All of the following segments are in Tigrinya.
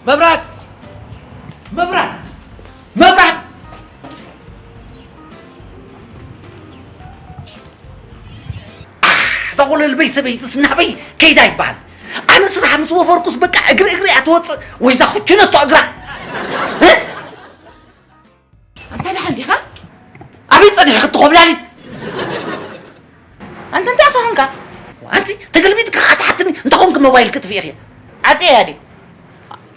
መብራት! መብራት! መብራት! እዛ ኮለልበይ ሰበይትስ ናበይ ከይዳ ይበሃል? ኣነ ስራሕ ምስ ወፈርኩስ በቃ እግሪ እግሪ እያ ትወፅእ። ወይዛ ኩችነቶ እግራ። እ? ኣንታ ደሓን ዲኻ? ኣበይ ጸኒሕኺ እትኾብላሊት? ኣንታ እንታይ ኢኻ ኾንካ? ኣንቲ ተገልቢጥካ ኣትሓትኒ እንተ ኾንክ ሞባይል ክትፍኢ ኢኺ። ዓጽየ እያ ድዩ?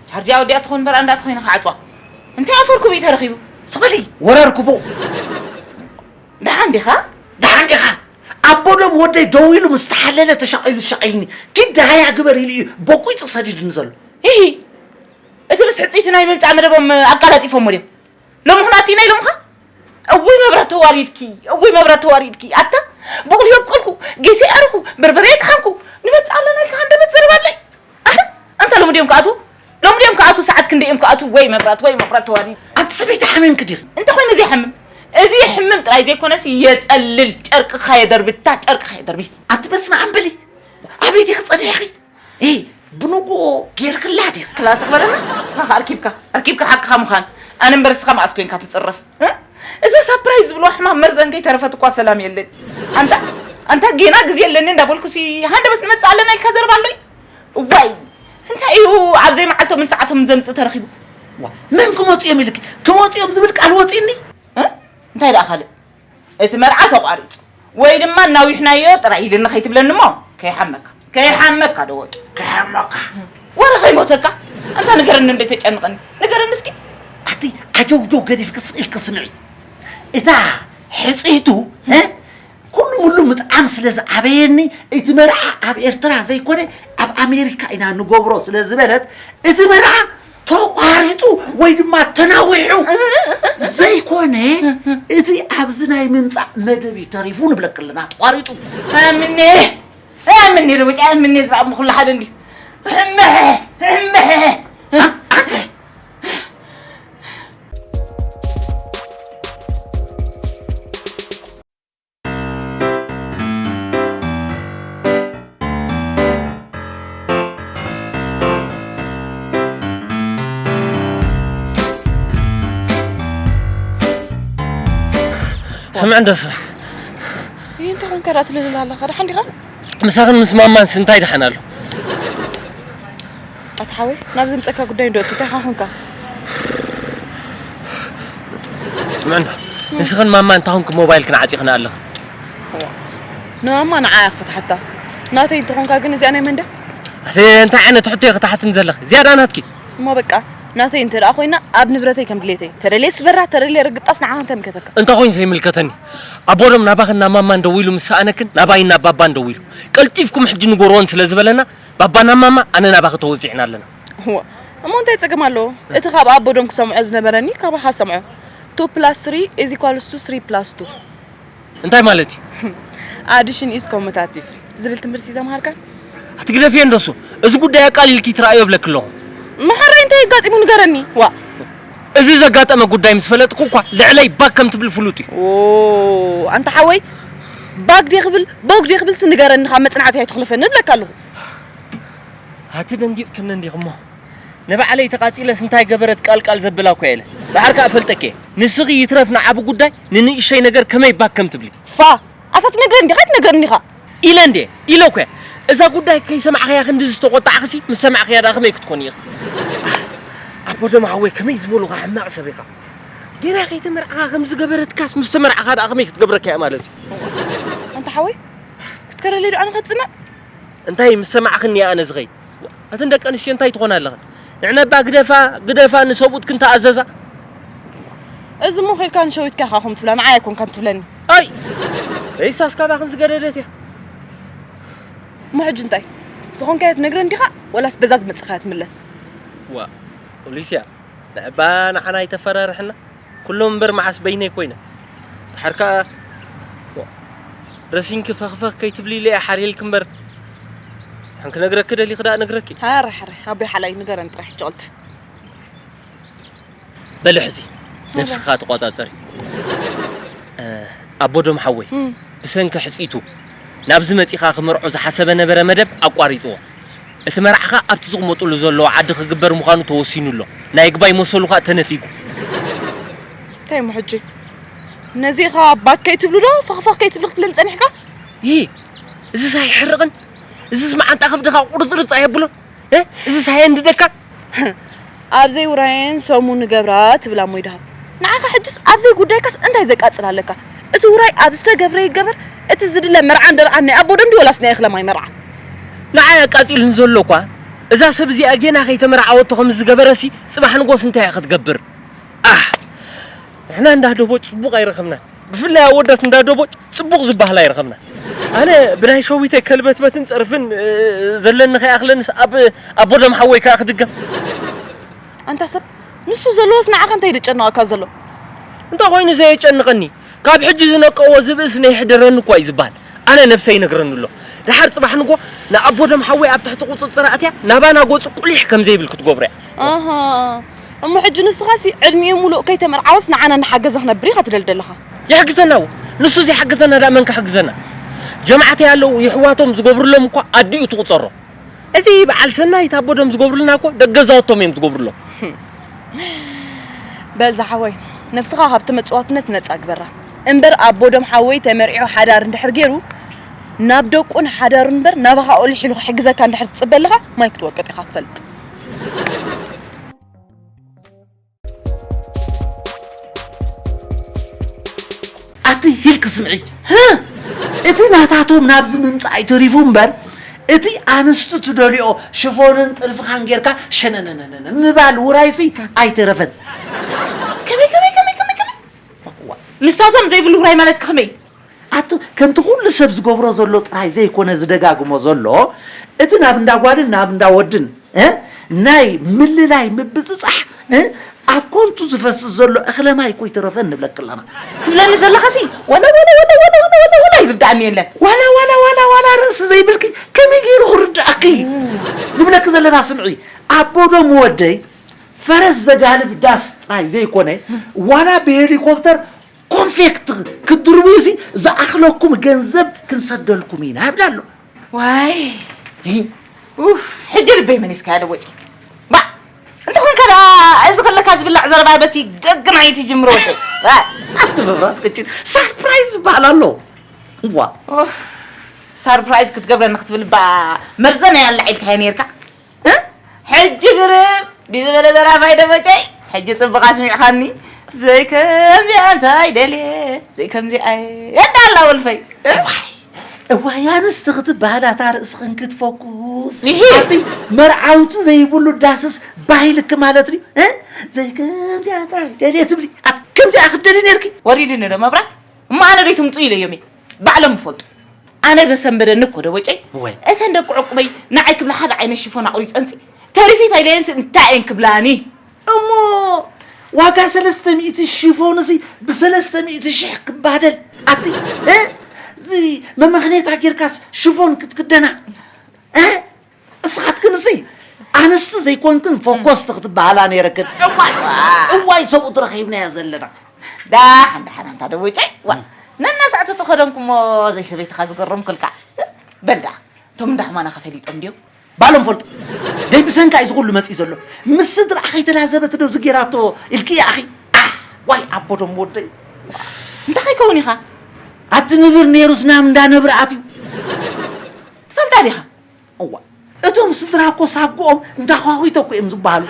ቻርጅ ኣወዲኣ ትኾን በራ እንዳትኾይነ ክዓጽዋ። እንታይ ኣፈርኩ ብዩ ተረኺቡ? ስቕ በሊ፣ ወረርኩቦ። ደሓን ዲኻ? ደሓን ዲኻ? ኣቦ ሎም ወደይ ደው ኢሉ ምስ ተሓለለ ተሻቒሉ ሻቒልኒ። ኪድ ደሃያ ግበር ኢሉ እዩ ቦቂጹ ሰዲድኒ ዘሎ። ኢሂ! እቲ ምስ ሕጽይቲ ናይ ምምጻእ መደቦም ኣቀላጢፎሞ ድዮም? ሎሚ ኹን ኣቲና ኢሎምኻ? እውይ መብራት ተዋሪድኪ፣ እውይ መብራት ተዋሪድኪ። ኣታ ብቑል የብቆልኩ፣ ጌሰ ኣርኹ፣ በርበረ የጥሓንኩ፣ ንመጽእ ኣለና ኢልካ ክንደበት ዘረባ ኣለይ። ኣታ ኣንታ ሎሚ ድዮም ክኣትዉ? ሎሚ ድዮም ክኣትዉ? ሰዓት ክንደይ እዮም ክኣትዉ? ወይ መብራት፣ ወይ መብራት ተዋሪድ። ኣንቲ ሰበይቲ ሓሚምኪ ዲኺ? እንተኾይነ ዘይሓምም፣ እዚ ይሕምም ጥራይ ዘይኮነስ የጸልል። ጨርቅኻ የደርቢ፣ እታ ጨርቅኻ የደርቢ። ኣንቲ በስመ ኣብ በሊ። ኣበይ ዲኺ ጸኒሕኺ? እ፣ ብንግሆ ጌርክላ ዲኺ? ክላስ ክበለና? ንስኻ ኸኣ ኣርኪብካ፣ ኣርኪብካ ሓቅኻ ምዃን። ኣነ እምበር ንስኻ መኣስ ኮንካ ትጽረፍ? እ? እዛ ሳፕራይዝ ዝብልዋ ሕማም መርዘን ከይተረፈት እኳ ሰላም የለን። ኣንታ፣ ኣንታ ጌና ግዜ የለኒ እንዳበልኩሲ ሃንደበት ንመጽእ ኣለና ኢልካ ዘረባ ኣሎ'ዩ? እዋይ! እንታይ እዩ ኣብ ዘይመዓልቶምን ሰዓቶምን ዘምጽእ ተረኺቡ? ዋ፣ መን ክመጹ እዮም ኢልኪ? ክመጹ እዮም ዝብል ቃል ወጺእኒ? እ? እንታይ ደኣ ካልእ? እቲ መርዓ ተቋሪጹ ወይ ድማ እናዊሕናዮ ጥራይ ኢልኒ ከይትብለኒ እሞ ከይሓመካ፣ ከይሓመካ ዶ ወጡ፣ ከይሓመካ። ወረ ከይሞተካ። ኣንታ ንገረኒ እንደ ተጨንቐኒ። ንገረኒ እስኪ። ኣቲ ዓጀውጀው ገዲፍኪ ስቕ ኢልኪ ስምዒ። እታ ሕጽይቱ፣ እ? ኩሉ ሙሉ ምጥዓም ስለ ዝዓበየኒ፣ እቲ መርዓ ኣብ ኤርትራ ዘይኮነ ኣብ ኣሜሪካ ኢና ንገብሮ ስለ ዝበለት፣ እቲ መርዓ ተቋሪጹ ወይ ድማ ተናዊሑ ዘይኮነ፣ እቲ ኣብዚ ናይ ምምጻእ መደብ እዩ ተሪፉ ንብለኪ ኣለና። ተቋሪጹ። ኣምኔ፣ ኣምኔ፣ ዶ ወጫ ኣምኔ፣ ዝረኣኹ ኩሉ ሓደ እንድዩ። እምሕ፣ እምሕ። ስምዕ እንዶ ስምዕ። ይህ እንታይ ኾንካ ደኣ ትልልል ኣለኻ? ደሓን ዲኻ? ምሳኽን ምስ ማማንስ እንታይ ደሓን ኣሎ? ኣታ ሓወይ፣ ናብዚ ምጸካ ጉዳይ እንዶ እቱ እንታይ ኾንካ? ስምዕና፣ ንስኽን ማማ እንታይ ኾንክ ሞባይልክን ዓጺኽና ኣለኽን? እዋ፣ ንማማ ንዓያ ክትሓታ። ናተይ እንተኾንካ ግን እዚኣ ናይ መን ድያ? ኣቲ እንታይ ዓይነት ሕቶ ኢኺ ክትሓትኒ ዘለኺ? ዝያዳ ናትኪ። እሞ በቃ፣ ናተይ እንተ ደኣ ኮይና ኣብ ንብረተይ ከም ድሌተይ። ተደልየ ስበራ፣ ተደልየ ርግጣስ ንዓኻ እንታይ ምልከተካ? እንታይ ኮይኑ ዘይምልከተኒ? ኣቦ ዶም ናባኽን ናብ ማማን ደዊሉ ምስ ሰኣነክን ናባይን ናብ ባባን ደዊሉ። ቀልጢፍኩም ሕጂ ንገርዎን ስለ ዝበለና ባባ ናብ ማማ፣ ኣነ ናባኺ ተወዚዕና ኣለና። እዋ፣ እሞ እንታይ ጸገም ኣለዎ? እቲ ካብ ኣቦ ዶም ክሰምዖ ዝነበረኒ ካባኻ ሰምዖ። Two plus three is equals to three plus two። እንታይ ማለት እዩ? Addition is commutative ዝብል ትምህርቲ ተምሃርካ? ኣትግደፍዮ እንደሱ። እዚ ጉዳይ ኣቃሊልኪ ትረኣዮ እብለኪ ኣለኹ። መሓረይ እንታይ ኣጋጢሙ ንገረኒ። ዋ። እዚ ዘጋጠመ ጉዳይ ምስ ፈለጥኩ እኳ ልዕለይ ባክ ከም ትብል ፍሉጥ እዩ። ኦ፣ ኣንታ ሓወይ፣ ባክ ድየ ክብል፣ ቦግ ድየ ክብል ንገረኒ፣ ካብ መጽናዕቲ ኣይትኽለፈኒ እብለካ ኣለኹ። ኣቲ ደንጊጽክኒ እንዲኹሞ። ንባዕለይ ተቓጺለስ እንታይ ገበረት ቃልቃል ዘብላ እኮ እየ ኢለ። ደሓር ከኣ እፈልጠኪ እየ። ንስኺ ይትረፍ ንዓቢ ጉዳይ ንንእሸይ ነገር ከመይ ባክ ከም ትብሊ። ፋ! ኣታ ትነግረኒ ዲኻ ኣይትነግረኒ ኢኻ? ኢለ እንድየ፣ ኢለ እኮ እየ። እዛ ጉዳይ ከይሰማዕኽያ ክንድዚ ዝተቖጣዕኽሲ፣ ምስ ሰማዕኽያ ደኣ ከመይ ክትኮኒ ኢኺ? ኣቦ ደማ ሓወይ ከመይ ዝበሉኻ ሕማቕ ሰብ ኢኻ። ጌና ከይተመርዓኻ ከም ዝገበረትካስ ምስ ተመርዓኻ ደኣ ከመይ ክትገብረካ እያ ማለት እዩ? ኣንታ ሓወይ፣ ክትከረለይ ዶ ኣነ ከጽንዕ? እንታይ ምስ ሰማዕኽኒ እየ ኣነ ዝኸይድ? ኣተን ደቂ ኣንስትዮ እንታይ ትኾና ኣለኽን? ንዕነባ ግደፋ፣ ግደፋ ንሰብኡትክን ተኣዘዛ። እዚ እሞ ኸይድካ ንሸዊትካ ኢኻ ከምኡ ትብላ፣ ንዓይ ኣይኮንካን ትብለኒ። ኣይ! ሬሳስ ካባኽን ዝገደደት እያ። እሞ ሕጂ እንታይ? ዝኾንካዮ ትነግረን ዲኻ ወላስ በዛ ዝመጽኻያ ትምለስ? ዋ፣ ኦሊስያ፣ ንዕባ ንዓና ኣይተፈራርሕና። ኩሎም እምበር መዓስ በይነይ ኮይነ። ድሓር ከኣ ረሲንኪ ፈኽፈኽ ከይትብሊ ኢለ እየ ሓርየልኪ እምበር። ሕን ክነግረኪ ደሊኺ ደኣ እነግረኪ። ሃረ፣ ሃረ፣ ኣቦይ ሓላይ ንገረን ጥራይ ሕጂ ቀልጥፍ። በሊ ሕዚ ነብስኻ ተቆጻጸሪ። እ፣ ኣቦ ዶም ሓወይ፣ እም። ብሰንኪ ሕጽይቱ ናብዚ መጺኻ ክምርዖ ዝሓሰበ ነበረ መደብ ኣቋሪጽዎ። እቲ መርዓ ኸኣ ኣብቲ ዝቕመጥሉ ዘለዉ ዓዲ ክግበር ምዃኑ ተወሲኑ ኣሎ። ናይ ግባይ መሰሉ ኸኣ ተነፊጉ። እንታይ እሞ ሕጂ? ነዚ ኢኻ ባክ ከይትብሉ ዶ ፈኽፈኽ ከይትብሉ ክትብለኒ ጸኒሕካ? ይህ፣ እዝስ ኣይሕርቕን? እዝስ መዓንጣ ከብድኻ ቁርጽርጽ ኣየብሎን? እ? እዝስ ኣየንድደካ? ኣብ ዘይውራየን ሰሙ ንገብራ ትብል ኣሞይ ደሃብ። ንዓኻ ሕጅስ ኣብ ዘይጉዳይካስ እንታይ ዘቃጽል ኣለካ? እቲ ውራይ ኣብ ዝተገብረ ይገበር፣ እቲ ዝድለ መርዓን ደርዓን ናይ ኣቦ ደም ድዩ ወላስ ናይ እኽለ ማይ መርዓ? ንዓይ ኣቃጺሉኒ ዘሎ እኳ፣ እዛ ሰብ እዚኣ ጌና ከይተመርዓወቶ ከም ዝገበረሲ፣ ጽባሕ ንጎስ እንታይ እያ ክትገብር? ኣሕ! ንሕና እንዳ ደቦጭ ጽቡቕ ኣይረኸብናን። ብፍላይ ኣወዳት እንዳ ደቦጭ ጽቡቕ ዝበሃል ኣይረኸብናን። ኣነ ብናይ ሸዊተይ ከልበትበትን ጸርፍን፣ እ፣ ዘለኒ ከይኣኽለንስ ኣብ ኣቦ ደም ሓወይ ከኣ ክድገም። ኣንታ ሰብ፣ ንሱ ዘለዎስ ንዓኻ እንታይ ደጨነቐካ ዘሎ? እንተ ኾይኑ ዘየጨንቐኒ፣ ካብ ሕጂ ዝነቀዎ ዝብእስ ነይሕደረኒ እኳ እዩ ዝበሃል። ኣነ ነብሰይ ይነግረኒ ኣሎ። ደሓር ጽባሕ ንጎ ንኣቦ ደም ሓወይ ኣብ ትሕቲ ቁጽጽር ኣትያ ናባና ገጹ ቁሊሕ ከም ዘይብል ክትገብሮ እያ። ኣሃ። እሞ ሕጂ ንስኻሲ ዕድሚኡ ሙሉእ ከይተመርዓወስ ንዓና እናሓገዘ ክነብር ኢኻ ትደሊ ዘለኻ? ይሕግዘና እዎ። ንሱ ዘይሓግዘና ደኣ መን ክሕግዘና? ጀማዓተይ ኣለዉ ይሕዋቶም ዝገብሩሎም እኳ ኣዲኡ ትቑጸሮ። እዚ በዓል ሰናይት ኣቦ ደም ዝገብሩልና እኮ ደገ ገዛውቶም እዮም ዝገብሩሎም። በል ዝሓወይ፣ ነብስኻ ካብቲ መጽዋትነት ነጻ ግበራ። እምበር ኣቦ ደም ሓወይ ተመርዒዑ ሓዳር እንድሕር ገይሩ፣ ናብ ደቁን ሓዳሩን እምበር ናባኻ ኦሊሕ ኢሉ ክሕግዘካ እንድሕር ትጽበ ኣለኻ፣ ማይ ክትወቅጥ ኢኻ ትፈልጥ። ኣቲ ሂልክ ስምዒ፣ እቲ ናታቶም ናብዚ ምምፃእ ኣይተሪፉ እምበር፣ እቲ ኣንስቲ ትደልዮ ሽፎንን ጥልፍኻን ጌርካ ሸነነነነ ምባል ውራይሲ ኣይተረፈን። ከመይ ከመይ ከመይ ከመይ ከመይ ንሳቶም ዘይብሉ ውራይ ማለት ከመይ? ኣቱ ከምቲ ኩሉ ሰብ ዝገብሮ ዘሎ ጥራይ ዘይኮነ ዝደጋግሞ ዘሎ፣ እቲ ናብ እንዳ ጓልን ናብ እንዳ ወድን እ ናይ ምልላይ ምብጽጻሕ እ ኣብ ኮንቱ ዝፈስስ ዘሎ እኽለ ማይ እኮ ይትረፈን ንብለኪ ኣለና። ትብለኒ ዘለኻሲ ወለ ወለ ወለ ወለ ወለ ወለ ወለ ይርዳእኒ የለን። ዋላ ዋላ ዋላ ዋላ ርእሲ ዘይብልኪ ከመይ ገይሩ ክርዳእኪ? ንብለኪ ዘለና ስምዒ ኣቦ ዶ ምወደይ ፈረስ ዘጋልብ ዳስ ጥራይ ዘይኮነ ዋላ ብሄሊኮፕተር ኮንፌክት ክትድርብዩሲ ዝኣኽለኩም ገንዘብ ክንሰደልኩም ኢና ይብል ኣሎ። ዋይ ኡፍ ሕጂ ልበይ መሊስካያ ደቦጨ። ባ እንተኾንካ ደኣ እዚ ከለካ ዝብላዕ ዘረባ በቲ ገግማዒት ይጅምሮ ወደይ። ኣቲ መብራት ቅጭን ሳርፕራይዝ ዝበሃል ኣሎ። ዋ ኡፍ ሳርፕራይዝ ክትገብረኒ ክትብል ባ መርዘና ያላዒልካዮ ነይርካ። ሕጂ ግርም ድዩ ዝበለ ደራፋይ ደበጨይ? ሕጂ ጽቡቕ ኣስሚዕኻኒ። ዘይከምዚኣ እንታይ ደልየ ዘይከምዚኣ እየ እንዳላ ወልፈይ። እዋይ ኣንስቲ ክትበሃል ኣታ ርእስኽን ክትፈኩስ ይሂ። ኣቲ መርዓውቲ ዘይብሉ ዳስስ ባሂልኪ ማለት ድዩ? እ? ዘይከምዚኣ እንታይ ደልየ ትብሊ? ኣቲ ከምዚኣ ክትደሊ ነርኪ? ወሪድኒ ዶ መብራት? እሞ ኣነ ዶ ትምጹ ኢለዮም እየ ባዕሎም ይፈልጡ። ኣነ ዘሰንበደኒ እኮ ደቦጨይ እወ። እተን ደቂ ዕቁበይ ንዓይ ክብላ ሓደ ዓይነት ሽፎን ኣቑሪፀንሲ ተሪፊት ኣይለየንሲ እንታይ እየን ክብላኒ። እሞ ዋጋ ሰለስተ ሚእቲ ሽፎንሲ ብሰለስተ ሚእቲ ሽሕ ክባደል ኣቲ እ? እዚ መመኽኔታ ጌርካስ ሽፎን ክትክደና እ? እስኻትክንሲ ኣንስቲ ዘይኮንክን ፎኮስቲ ክትበሃላ ነይረክን። እዋይ እዋይ ሰብኡት ረኺብናዮ ዘለና። ዳሓን ዳሓን ኣንታ ደቦጨይ ዋ ነናስዕቲ ተኸደንኩሞ ዘይሰበይትኻ ዝገረምኩልካ በል ደኣ እቶም እንዳሕማናኸ ፈሊጦም ድዮም ባሎም ፈልጡ ደይ ብሰንካ እዩ ዝኹሉ መፅኢ ዘሎ ምስ ስድራ ከይተላዘበት ዶ ዝጌራቶ ኢልኪ ኣኺ ዋይ ኣቦ ደም ወደይ እንታይ ከይከውን ኢኻ ኣቲ ንብር ነይሩስ ናብ እንዳ ነብሪ ኣትዩ ትፈልጣ ዲኻ እዋ እቶም ስድራ እኮ ሳጎኦም እንዳኳኹይቶ እኮ እዮም ዝበሃሉ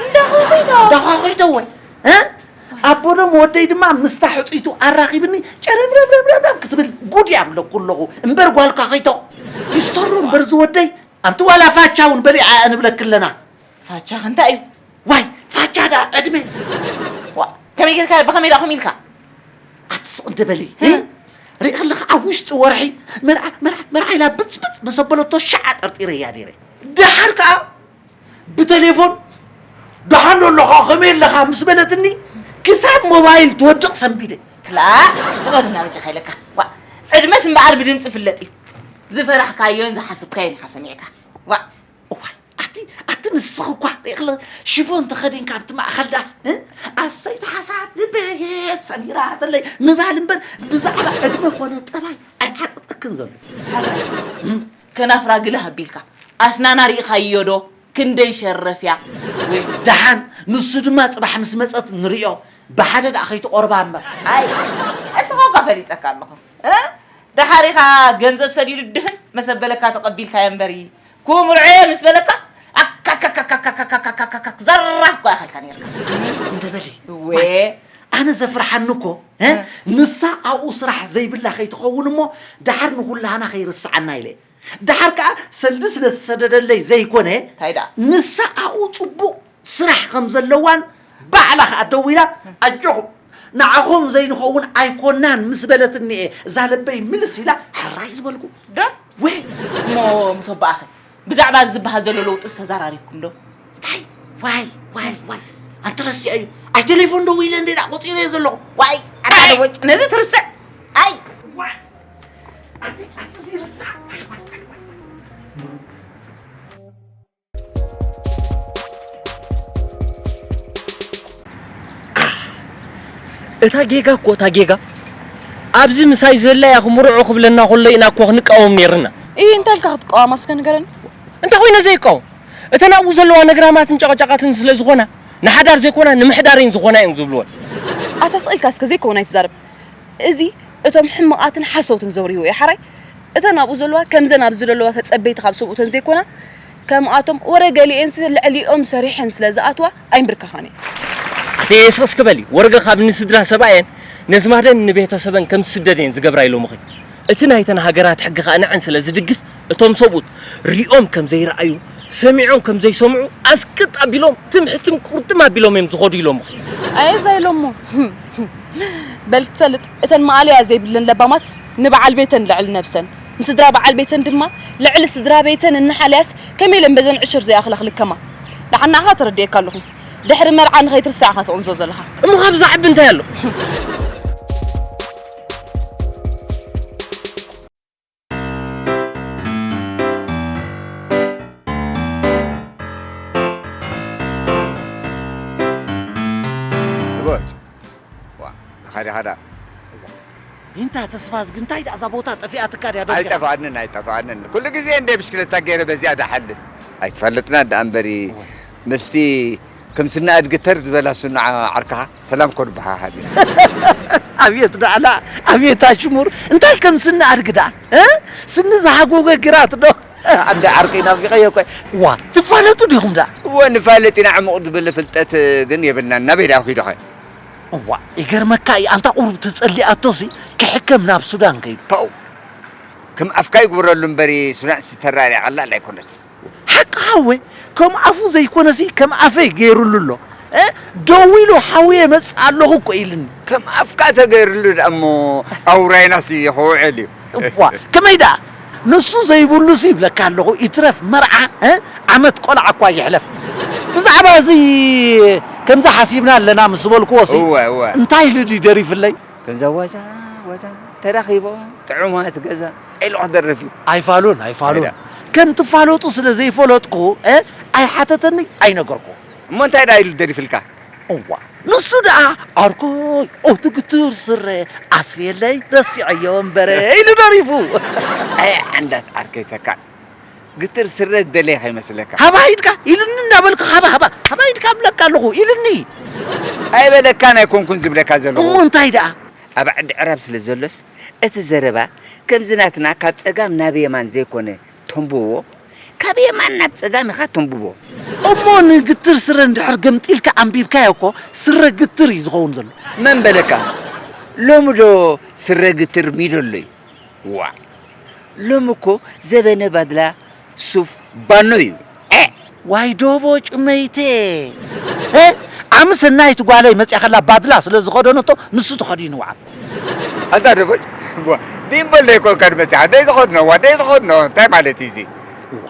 እንዳኳኹይቶ ወይ ኣቦ ደም ወደይ ድማ ምስታ ሕፅይቱ ኣራኺብኒ ጨረምረምረምረም ክትብል ጉድ እያ ብለኩ ኣለኹ እምበር ጓልካ ኸይቶ ይስተሩ እምበር ዝወደይ ኣንቲ ዋላ ፋቻ እውን በሊዓ እያ ንብለኪ ኣለና ፋቻ እንታይ እዩ ዋይ ፋቻ ደኣ ዕድመ ከመይ ጌርካ ብኸመይ ደኣ ከምኡ ኢልካ ኣቲ ስቕ እንደ በሊ ርኢ ከለኻ ኣብ ውሽጢ ወርሒ መርዓ መርዓ መርዓ ኢላ ብፅብፅ ምስ ኣበለቶ ሻዓ ጠርጢረያ ነይረ ደሓር ከዓ ብቴሌፎን ደሓን ዶ ኣለኻ ከመይ ኣለኻ ምስ በለትኒ ክሳብ ሞባይል ትወድቕ ሰንቢደ ክላእ ስቕ በል እናበጃኻ ኢለካ ዋ ዕድመስ እምበኣር ብድምፂ ፍለጥ እዩ ዝፈራሕካዮን ዝሓሰብካዮን ኢኻ ሰሚዕካ ዋ እዋይ ኣቲ ኣቲ ንስኺ እኳ ሪእኽለ ሽፎን ተኸዲንካ ኣብቲ ማእኸል ዳስ እ? ኣሰይ ተሓሳብ ልበየ ሰሚራ ተለይ ምባል እምበር ብዛዕባ ዕድመ ኮነ ጠባይ ኣይዓጠጠክን ዘሎ ከናፍራ ግልህ ኣቢልካ ኣስናና ርኢኻዮ ዶ? ክንደይ ሸረፍያ። ወይ ደሓን፣ ንሱ ድማ ጽባሕ ምስ መጸት ንርእዮ። ብሓደ ደኣ ከይትቖርባ እምበር። ኣይ፣ እስኻ እኳ ፈሊጠካ ኣለኹ። እ? ደሓር ኢኻ ገንዘብ ሰዲዱ ድፍን መሰበለካ ተቐቢልካዮ እምበሪ። ኩምርዐ ምስ በለካ፣ ኣካካካካካካካካካካክ ዘራፍ እኳ ኢኸልካ ነይርካ። ኣንስ እንደ በሊ። እወ። ዋይ፣ ኣነ ዘፍርሓኒ እኮ፣ እ? እ። ንሳ ኣብኡ ስራሕ ዘይብላ ከይትኸውን እሞ፣ ደሓር ንኹላህና ከይርስዓና ኢለ። ደሓር ከኣ ሰልዲ ስለ ዝሰደደለይ ዘይኮነ፣ እንታይ ደኣ? ንሳ ኣብኡ ጽቡቕ ስራሕ ከም ዘለዋን ባዕላ ከኣ ደው ኢላ፣ "ኣጆኹም፣ ንዓኹም ዘይንኸውን ኣይኮናን" ምስ በለትኒ እየ እዛ ልበይ ምልስ ኢላ ሕራይ ዝበልኩ። ዶ? ወይ! እሞ ምስ ኣቦኣኸ ብዛዕባ እዚ ዝበሃል ዘሎ ለውጢስ ተዘራሪብኩም ዶ? እንታይ? ዋይ፣ ዋይ፣ ዋይ። ኣንተ ረሲዐ እዩ። ኣብ ቴሌፎን ደው ኢለ እንዴ ደኣ ቆጺረዮ ዘለኹ። ዋይ፣ ኣታ ደቦጭ፣ ነዚ ትርስዕ? ኣይ! ዋይ! ኣቲ፣ ኣቲ እዚ ይርሳዕ። ዋይ፣ ዋይ፣ ዋይ፣ ዋይ። እታ ጌጋ እኮ፣ እታ ጌጋ ኣብዚ ምሳይ ዘላ እያ፣ ክምርዖ ክብለና ከሎ ኢና እኮ ክንቃወም ነይርና። እይ፣ እንታይ ኢልካ ክትቃወም እስከ ንገረኒ? እንታይ ኮይነ ዘይቃወም? እተን ኣብኡ ዘለዋ ነግራማትን ጨቐጨቓትን ስለ ዝኾና፣ ንሓዳር ዘይኮና ንምሕዳር እየን ዝኾና እዮም ዝብልወን። ኣታ ስቕ ኢልካ እስከ ዘይከውን ኣይትዛረብ። እዚ እቶም ሕማቓትን ሓሰውትን ዘውርይዎ እዩ ሓራይ። እተን ኣብኡ ዘለዋ ከምዘን ኣብዚ ዘለዋ ተጸበይቲ ካብ ሰብኡተን ዘይኮና፣ ከምኣቶም ወረ ገሊኤንስ ልዕሊኦም ሰሪሐን ስለ ዝኣትዋ ኣይምብርከኻን እየን። ኣቲ ስቕ እስኪ በሊ፣ ወርገ ካብ ንስድራ ሰብኣየን ነዝማደን ንቤተሰበን ከም ዝስደድ እየን ዝገብራ ኢሎምኺ። እቲ ናይተን ሃገራት ሕጊ ኸኣ ንዐን ስለ ዝድግፍ፣ እቶም ሰብኡት ሪኦም ከም ዘይረኣዩ፣ ሰሚዖም ከም ዘይሰምዑ ኣስቅጥ ኣቢሎም ትምሕትም ቁርጥም ኣቢሎም እዮም ዝኸዱ ኢሎምኺ። ኣየ እዛ ኢሎሞ። በል ክትፈልጥ፣ እተን ማእለያ ዘይብለን ለባማት ንበዓል ቤተን ልዕሊ ነብሰን፣ ንስድራ በዓል ቤተን ድማ ልዕሊ ስድራ ቤተን እናሓለያስ ከመይ ኢለን በዘን ዕሽር ዘይኣኽላ ክልከማ? ደሓን ንዓኻ ተረዲኤካ ኣለኹ። ድሕሪ መርዓ ንኸይትርስዕ ኢኻ ትቕንዞ ዘለኻ። እሞ ካብዛ ዓቢ እንታይ ኣሎ? ንቦጭ። ዋ፣ ንኻዲ ኻዳ። እንታ ተስፋ ዝግ እንታይ ደኣ እዛ ቦታ ጠፊኣትካ ድያ ዶ? ኣይጠፍኣንን፣ ኣይጠፍኣንን። ኩሉ ግዜ እንደ ብሽክለታ ገይረ በዚኣ ድሓልፍ። ኣይትፈልጥና ደኣ እምበሪ፣ እወ። ምስቲ ከም ስና እድግተር ዝበላ ስና ዓርክኻ ሰላም ኮ ንበሃሃል ኢና። ኣብየት ዳዕላ፣ ኣብየት ኣሽሙር፣ እንታይ ከም ስኒ ኣድጊ ደኣ? እ? ስኒ ዝሃጎገ ግራት ዶ? ኣንዳ ዓርከይ ናፊቐዮ እኮ። ዋ፣ ትፋለጡ ዲኹም ደኣ? እወ፣ ንፋለጥ ኢና፣ ዕሙቕ ዝበለ ፍልጠት ግን የብልናን። ናበይ ደኣ ኪዱ ኸ? እዋ፣ ይገርመካ እዩ፣ ኣንታ ቁሩብ ተጸሊኣቶሲ ክሕከም ናብ ሱዳን ከይዱ። ፓው፣ ከም ኣፍካ ይግበረሉ እምበሪ፣ ሱዳንሲ ተራርያ ቀላል ኣይኮነት። ሓቂ ሓወይ፣ ከም ኣፉ ዘይኮነሲ ከም ኣፈይ ገይሩሉ ኣሎ። እ? ደዊሉ ሓውየ መጽእ ኣለኹ እኮ ኢልኒ። ከም ኣፍካ ተገይሩሉ ደኣ እሞ ኣውራይናሲ ክውዕል እዩ። እኳ፣ ከመይ ደኣ? ንሱ ዘይብሉሲ ይብለካ ኣለኹ፣ ይትረፍ መርዓ፣ እ? ዓመት ቆልዓ እኳ ይሕለፍ። ብዛዕባ እዚ ከምዚ ሓሲብና ኣለና ምስ በልክዎሲ፣ እወ፣ እወ። እንታይ ኢሉ ድዩ ደሪፍለይ? ከምዛ ዋዛ ዋዛ ተራኺቦ ጥዑማት ገዛ ኢሉ ክደርፍ እዩ። ኣይፋሉን፣ ኣይፋሉን። ኣይዳ። ከም ትፋለጡ ስለ ዘይፈለጥኩ፣ እ፣ ኣይሓተተኒ፣ ኣይነገርኩ። እሞ እንታይ ደኣ ኢሉ ደሪፍልካ? እዋ፣ ንሱ ደኣ፣ "ዓርከይ፣ ኦቲ ግትር ስረ ኣስፍየለይ፣ ረሲዐዮ እምበረ" ኢሉ ደሪፉ። ኣይ፣ ዓንዳት ዓርከይ ተካ። ግትር ስረ ዝደለየ ከይመስለካ። ሃባ ኢድካ ኢልኒ እናበልኩ ሃባ፣ ሃባ፣ ሃባ ኢድካ እብለካ ኣለኹ ኢልኒ። ኣይበለካን ኣይኮንኩን ዝብለካ ዘለኹ። እሞ እንታይ ደኣ? ኣብ ዓዲ ዕራብ ስለ ዘሎስ፣ እቲ ዘረባ ከምዚ ናትና ካብ ጸጋም ናብ የማን ዘይኮነ ተንብቦ፣ ካብ የማን ናብ ጸጋም ኢኻ ተንብቦ። እሞ ንግትር ስረ እንድሕር ገምጢልካ ኣንቢብካዮ እኮ ስረ ግትር እዩ ዝኸውን ዘሎ። መን በለካ? ሎሚ ዶ ስረ ግትር ሚዶ ኣሎ እዩ? ዋእ! ሎሚ እኮ ዘበነ ባድላ ሱፍ ባኖ እዩ። ኤ! ዋይ ዶቦ ጭመይቴ! እ? ዓሚ ሰናይት ጓለይ መጽያ ከላ ባድላ ስለ ዝኸደነቶ ንሱ ተኸዲኑ ውዓል። ኣንታ ዶቦጭ፣ ቧ፣ ዲምበል ደይኮንካ ድመጽያ፣ ደይ ዝኸድኖ፣ ዋ፣ ደይ ዝኸድኖ፣ እንታይ ማለት እዩ እዚ? እዋ፣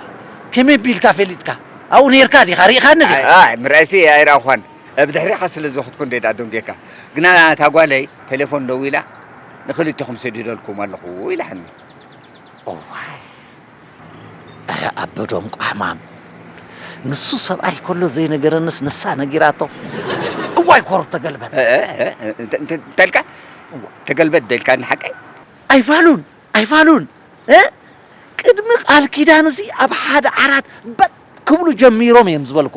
ከመይ ቢልካ ፈሊጥካ? ኣብኡ ነይርካ ዲኻ? ርኢኻኒ ዲኻ? ኣይ፣ ኣይ፣ ምርኣይሲ ኣይረኣኹኻን። ኣብ ድሕሪኻ ስለ ዝኸድኩ እንደ ደኣ ደንጌካ። ግና እታ ጓለይ ቴሌፎን ደዊላ፣ "ንኽልቴኹም ሰዲደልኩም ኣለኹ" ኢላትኒ። እዋይ፣ ኣረ ኣበዶም ቋሕማም። ንሱ ሰብኣይ ከሎ ዘይነገረንስ ንሳ ነጊራቶ። እዋይ ኮር ተገልበጥ። እ፣ እ፣ እ፣ እንተ-፣ እንተ-፣ እንተልካ? እዋ። ተገልበጥ ደልካ ንሓቀይ? ኣይፋሉን፣ ኣይፋሉን። እ? ቅድሚ ቃል ኪዳን እዚ ኣብ ሓደ ዓራት በጥ ክብሉ ጀሚሮም እዮም ዝበልኩ።